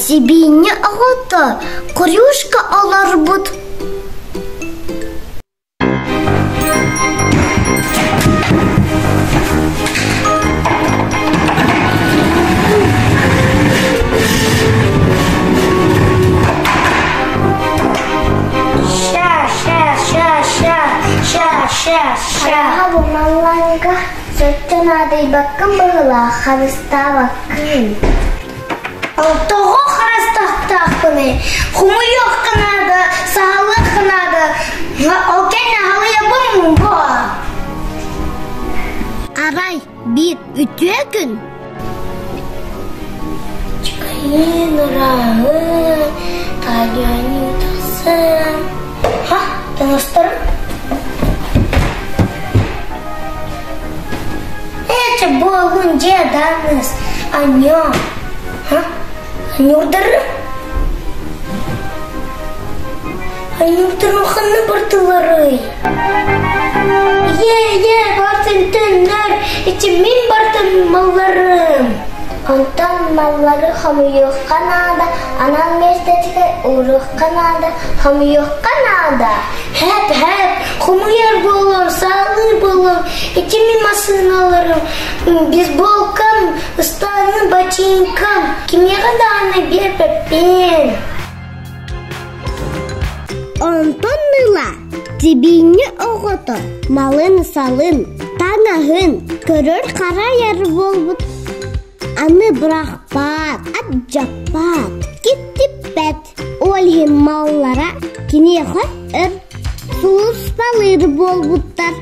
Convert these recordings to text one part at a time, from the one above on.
Сибиинньэ оҕото Крюшка олорбут. Ща, ща, ща, ща, ща, ща, ща. Аҕа малларга соччо наадыйбаккын быһыылаах, харыстаабаккын. Тоҕо харыстаахтаахпыный? Хомуйуохха наада, саһылыахха наада. Ол кэннэ халыйабын буо. Арай биир үтүө күн Чыкайын ырааһын, таайыанньыы тахсан. Ха, таҥастарым. Эчи буолун дьиэ даныс, анньоо. Ха, анньуурдарым. Анньуурдарым ханна бардыларый? Ийэ, бартын төннөр, ити мин бартын малларым. Онтон маллары хомуйуохха наада, анал миэстэтигэр ууруохха наада, хомуйуохха наада. Хэп, хэп, хомуйар буолуом, саалыыр буолуом, ити мин массыыналарым, бейсболкам, ыстааным, бачыыҥкам, кимиэхэ даҕаны биэрбэппин. Онтон ыла сибиинньэ оҕото малын-салын, таҥаһын көрөр-харайар буолбут. Аны бырахпат, ат-дьаппаат, киттиппэт. Ол иһин маллара киниэхэ өр сулууспалыыр буолбуттар.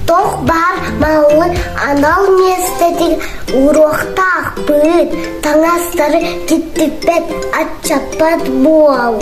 Туох баар маллы анал миэстэтигэр ууруохтаахпыт, таҥастары киттиппэт, аччаппат буол.